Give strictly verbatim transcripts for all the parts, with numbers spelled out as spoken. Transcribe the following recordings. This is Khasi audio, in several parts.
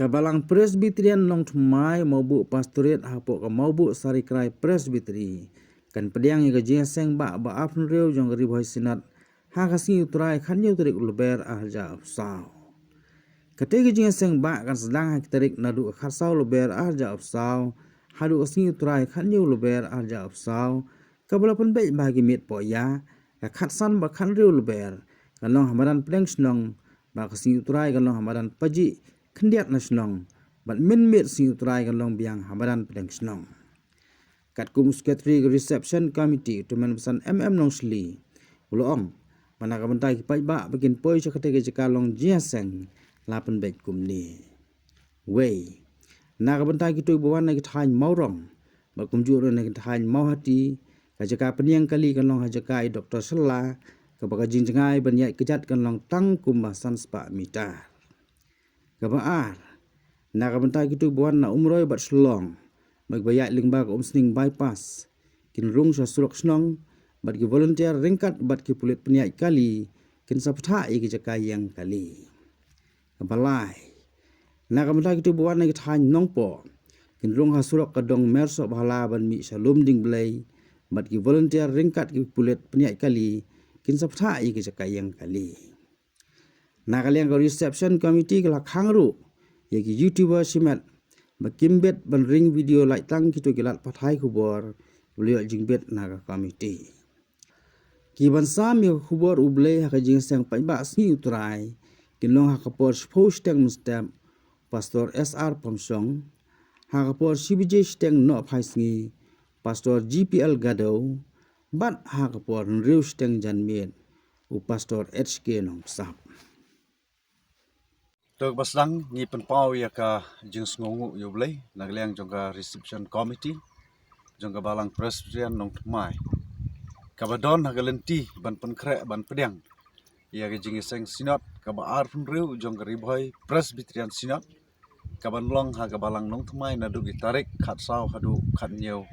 Ka Balang Presbyterian Nongthymmai Mawbuh Pastorate hapoh ka Mawbuh Sarikrai Presbytery kan pdiang ïa ka jingïaseng bah ba arphew hynriew jong ka Ri Bhoi Synod ha ka sngi U Trai khathynñiew tarik u Lber arhajar arphew saw. Katei ka jingïaseng bah kan sdang ha ki tarik naduh ka khatsaw u Lber arhajar arphew saw haduh ka sngi U Trai khathynñiew u Lber arhajar arphew saw, kaba la pynbeit ba ha ki miet pohïa ka khatsan bad khathynriew u Lber kan long ha madan pdeng shnong, bad ka sngi U Trai kan long ha madan pajih khyndiat na shnong, bad mynmiet sngi U Trai kan long biang ha madan pdeng shnong. Katkum u Secretary ka Reception Committee, u Tymmen Basan M M Nongshli, u la ong ba na ka bynta ki paidbah ba kin poi sha katei ka jaka long jingïaseng, la pynbeit kumne. Wei, na ka bynta kito kiba wan na ki thaiñ Mawrong bad kumjuh ruh na ki thaiñ Mawhati, ka jaka pynïeng kali kan long ha jaka i Doktor Shylla, kaba ka jingjngai ban ïaid kjat kan long tang kumba san spah mitar. Kaba ar, na ka bynta kito kiba wan na Umroi bad Shillong bad kiba ïaid lyngba ka Umsning Bypass, kin rung sha surok shnong, bad ki volunteer ryngkat bad ki pulit pynïaid kali kin sa pynthah ïa ki jaka ïeng kali. Kaba lai, na ka bynta kito kiba wan na ki thaiñ Nongpoh, kin rung ha surok ka Dong Mersohbhala ban mih sha Lumdiengblei, bad ki volunteer ryngkat ki pulit pynïaid kali kin sa pynthah ïa ki jaka ïeng kali. Na ka liang ka Reception Committee ka la khang ruh ïa ki YouTuber shimet ba kim bit ban ring video lait tang kito ki lad pathai khubor ba la ïoh jingbit na ka committee. Ki ban sam ïa ka khubor U Blei ha ka jingïaseng paidbah sngi U Trai kin long ha ka por shiphew shiteng mynstep, Pastor S R Pamshong, ha ka por shi baje shiteng nohphai sngi, Pastor G P L Gadew, bad ha ka por hynriew shiteng janmiet, u Pastor H K Nongpsap. To kaba sdang ngi pynpaw ïa ka jingsngewnguh ïa U Blei na ka liang jong ka Reception Committee jong ka Balang Presbyterian Nongthymmai, kaba don ha ka lynti ban pynkhreh ban pdiang ïa ka jingïaseng Synod kaba arphew hynriew jong ka Ri Bhoi Presbyterian Synod, kaban long ha ka Balang Nongthymmai naduh ki tarik khatsaw haduh khathynñiew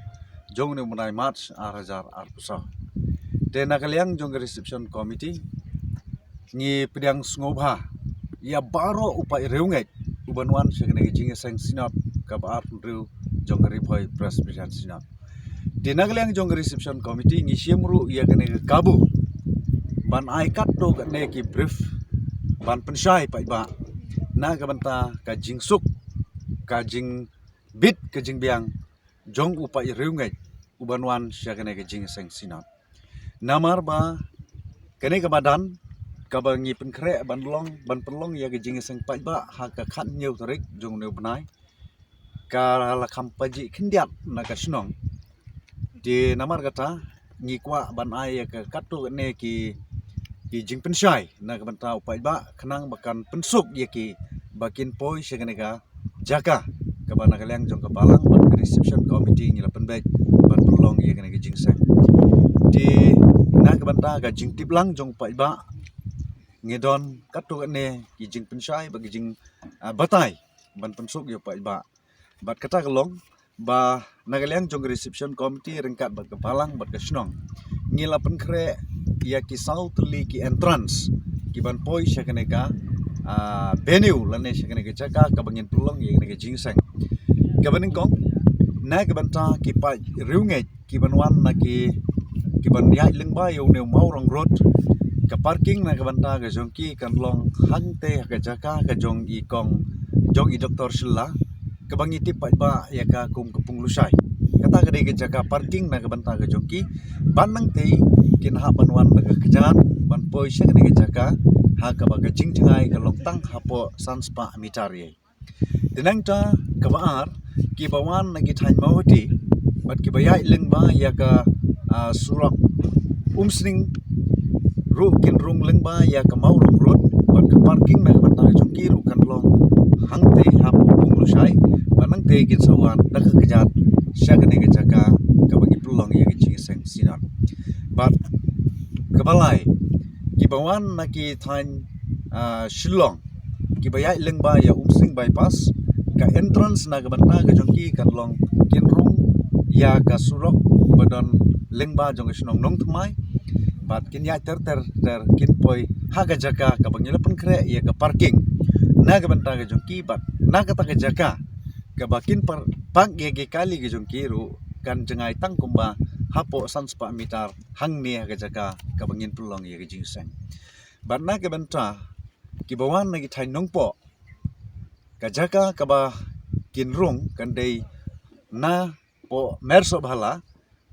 jong une u bnai March arhajar arphew saw. Te na ka liang jong ka Reception Committee ngi pdiang sngewbha ïa baroh u paid riewngeit u ban wan sha kane ka jingïaseng Synod kaba arphew hynriew jong ka Ri Bhoi Presbyterian Synod. Te na ka liang jong ka Reception Committee ngi shim ruh ïa kane ka kabu ban ai katto katne ki brief ban pynshai paidbah na ka bynta ka jingsuk, ka jingbit, ka jingbiang jong u paid riewngeit u ban wan sha kane ka jingïaseng Synod. Namar ba kane ka madan kaba ngi pynkhreh ban long, ban pynlong ïa ka jingïaseng paidbah ha ka khathynñiew tarik jong une u bnai, ka la kham pajih khyndiat na ka shnong. Te namar kata ngi kwah ban ai ïa ka katto katne ki, ki jingpynshai na ka bynta u paidbah khnang ba kan pynsuk ïa ki ba kin poi sha kane ka jaka kaba na ka liang jong ka Balang bad ka Reception Committee ngi la pynbeit ban pynlong ïa kane ka jingïaseng. Te na ka bynta ka jingtip lang jong u paidbah ngi don katto katne ki jingpynshai bad ki jing, ah, batai ban pynsuk ïa u paidbah. Bad kata ka long ba na ka liang jong ka Reception Committee ryngkat bad ka Balang bad ka shnong ngi la pynkhreh ïa ki saw tylli ki entrance ki ban poi sha kane ka, ah, venue lane sha kane ka jaka kaba ngin pynlong ïa kane ka jingïaseng. Kaba nyngkong, na ka bynta ki paid riewngeit ki ban wan na ki, ki ban ïaid lyngba ïa une u Mawrong Road, ka parking na ka bynta ka jong ki kan long hangtei ha ka jaka ka jong i kong, jong i Doktor Shylla, kaba ngi tip paidbah ïa ka kum ka Pung Lushai. Kata ka dei ka jaka parking na ka bynta ka jong ki. Bad nangtei kin hap ban wan da ka kjat ban poi sha kane ka jaka ha kaba ka jingjngai ka long tang hapoh san spah mitar ïa. Te nangta kaba ar, kiba wan na ki thaiñ Mawhati bad kiba ïaid lyngba ïa ka, ah, surok Umsning ruh kin rung lyngba ïa ka Mawrong Road bad ka parking na ka bynta ka jong ki ruh kan long hangtei hapoh Pung Lushai bad nangtei kin sa wan da ka kjat sha kane ka jaka kaba ngi pynlong ïa ka jingïaseng Synod. Bad kaba lai, kiba wan na ki thaiñ, ah, Shillong kiba ïaid lyngba ïa Umsning Bypass, ka entrance na ka bynta ka jong ki kan long kin rung ïa ka surok ba don lyngba jong ka shnong Nongthymmai bad kin ïaid ter ter ter kin poi ha ka jaka kaba ngi la pynkhreh ïa ka parking na ka bynta ka jong ki bad na kata ka jaka kaba kin par pak ïa ki kali ki jong ki ruh kan jngai tang kumba hapoh san spah mitar hangne ha ka jaka kaba ngin pynlong ïa ka jingïaseng. Bad na ka bynta kiba wan na ki thaiñ Nongpoh, ka jaka kaba kin rung kan dei na poh Mersohbhala,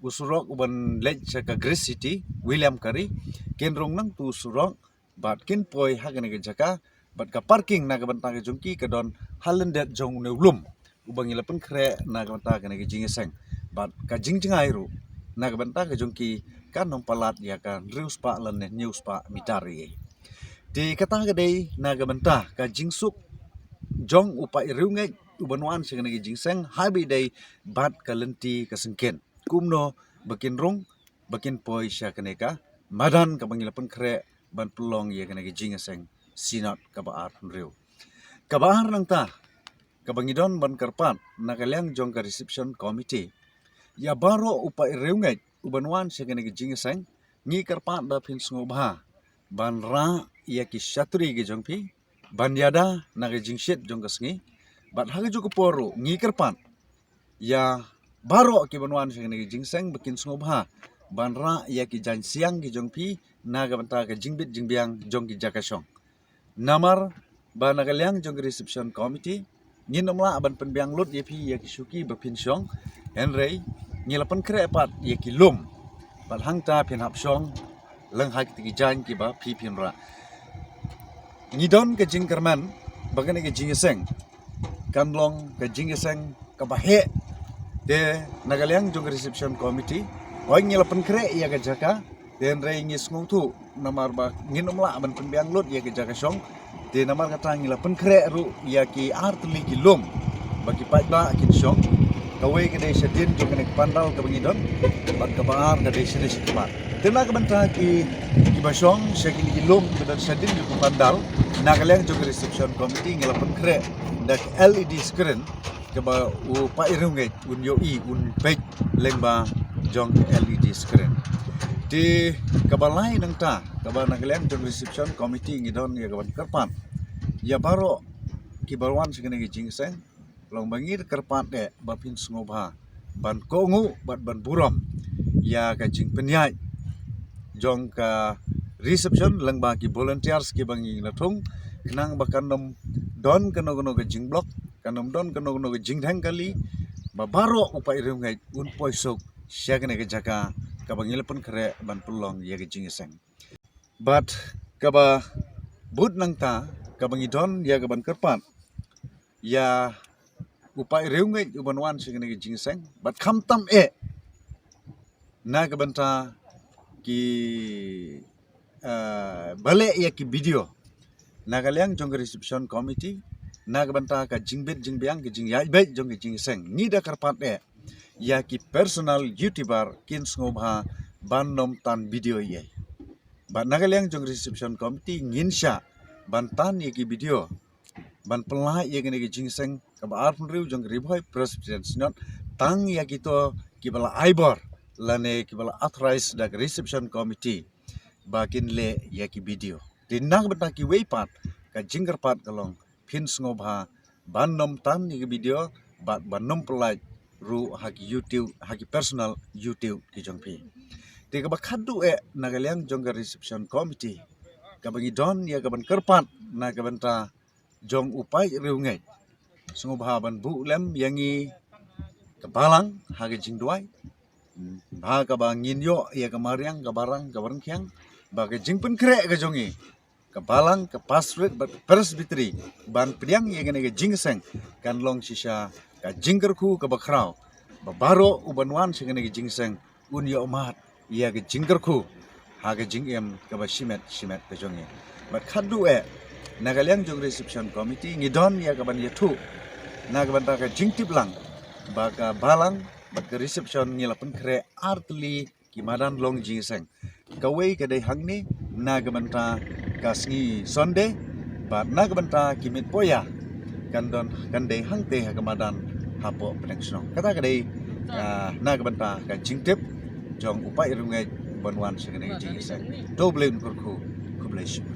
u surok uban leit sha ka Grace City, William Carey, kin rung nangtu u surok bad kin poi ha kane ka jaka, bad ka parking na ka bynta ka jong ki ka don ha lyndet jong une u lum uba ngi la pynkhreh na ka bynta kane ka jingïaseng. Bad ka jingjngai ruh na ka bynta ka jong ki kan ym palat ïa ka hynriew spah lane hynñiew spah mitar ïa. Te kata ka dei na ka bynta ka jingsuk jong u paid riewngeit uban wan sha kane ka jingïaseng, haba ïadei bad ka lynti ka syngkien kumno ba kin rung ba kin poi sha kane ka madan kaba ngi la pynkhreh ban pynlong ïa kane ka jingïaseng Synod kaba arphew hynriew. Kaba ar nangta kaba ngi don ban kyrpad na ka liang jong ka Reception Committee, ïa baroh u paid riewngeit uban wan sha kane ka jingïaseng, ngi kyrpad ba phin sngewbha ban rah ïa ki shatri ki jong phi ban ïada na ka jingshit jong ka sngi. Bad ha kajuh ka por ruh ngi kyrpad ïa baroh kiban wan sha kane ka jingïaseng ba kin sngewbha ban rah ïa ki jaiñsiang ki jong phi na ka bynta ka jingbit jingbiang jong ki jaka shong. Namar ba na ka liang jong ka Reception Committee ngin ym lah ban pynbiang lut ïa phi ïa ki shuki ba phin shong, hynrei ngi la pynkhreh pat ïa ki lum bad hangta phin hap shong leng ha kiti ki jaiñ kiba phi phin rah. Ngi don ka jingkyrmen ba kane ka jingïaseng kan long ka jingïaseng kaba heh. Te na ka liang jong ka Reception Committee, hooid ngi la pynkhreh ïa ka jaka, te hynrei ngi sngewthuh namar ba ngin ym lah ban pynbiang lut ïa ka jaka shong. Te namar kata ngi la pynkhreh ruh ïa ki artylli ki lum ba ki paidbah kin shong. Kawei ka dei shadien jong kane ka pandal kaba ngi don, bad kaba ar ka dei shane shakhmat. Te na ka bynta ki, kiba shong sha kine ki lum kiba don shadien jong ka pandal, na ka liang jong ka Reception Committee ngi la pynkhreh da ka L E D screen kaba u paid riewngeit un ïohi, un peit lyngba jong ka L E D screen. Te kaba lai nangta kaba na ka liang jong ka Reception Committee ngi don ïa kaban kyrpad ïa baroh kiba wan sha kane ka jingïaseng, long ba ngi da kyrpad eh ba phin sngewbha ban kohnguh bad ban burom ïa ka jingpynïaid jong ka Reception lyngba ki volunteers kiba ngi la thung, khnang ba kan ym don kano kano ka jingblok, kan ym don kano kano ka jingdheng kali, ba baroh u paid riewngeit un poi suk sha kane ka jaka kaba ngi la pynkhreh ban pynlong ïa ka jingïaseng. Bad kaba bud nangta kaba ngi don ïa kaban kyrpad ïa u paid riewngeit uban wan sha kane ka jingïaseng, bad khamtam eh na ka bynta ki, eh, ba leh ïa ki video na ka liang jong ka Reception Committee, na ka bynta ka jingbit jingbiang, ka jingïaid beit jong ka jingïaseng, ngi da kyrpad eh ïa ki personal YouTuber kin sngewbha ban ym tan video ïa. Bad na ka liang jong ka Reception Committee ngin shah ban tan ïa ki video ban pynlait ïa kane ka jingïaseng kaba arphew hynriew jong ka Ri Bhoi Presbyterian Synod, tang ïa kito kiba la ai bor lane kiba la authorize da ka Reception Committee ba kin leh ïa ki video. Te na ka bynta kiwei pat ka jingkyrpad ka long phin sngewbha ban ym tan ïa ki video bad ban ym pynlait ruh ha ki YouTube, ha ki personal YouTube ki jong phi. Te kaba khatduh eh na ka liang jong ka Reception Committee kaba ngi don ïa kaban kyrpad na ka bynta jong u paid riewngeit, sngewbha ban buh lem ïa ngi ka balang ha ka jingduwai, ha kaba ngin ïoh ïa ka mariang, ka barang, ka baryngkhiang, ba ka jingpynkhreh ka jong ngi, ka balang, ka pastorate bad ka presbytery ban pdiang ïa kane ka jingïaseng kan long shisha ka jingkyrkhu kaba khraw ba baroh uban wan sha kane ka jingïaseng un ïoh mad ïa ka jingkyrkhu ha ka jingim kaba shimet shimet ka jong ngi. Bad khatduh eh na ka liang jong ka Reception Committee ngi don ïa kaban ïathuh na ka bynta ka jingtip lang ba ka balang bad ka Reception ngi la pynkhreh artylli ki madan long jingïaseng. Kawei ka dei hangne na ka bynta ka sngi Sunday bad na ka bynta ki miet poh ïa kan don, kan dei hangtei ha ka madan hapoh Pdeng Shnong. Kata ka dei, ah, na ka bynta ka jingtip jong u paid riewngeit ban wan sha kane ka jingïaseng. To Blei un kyrkhu. Khublei shibun.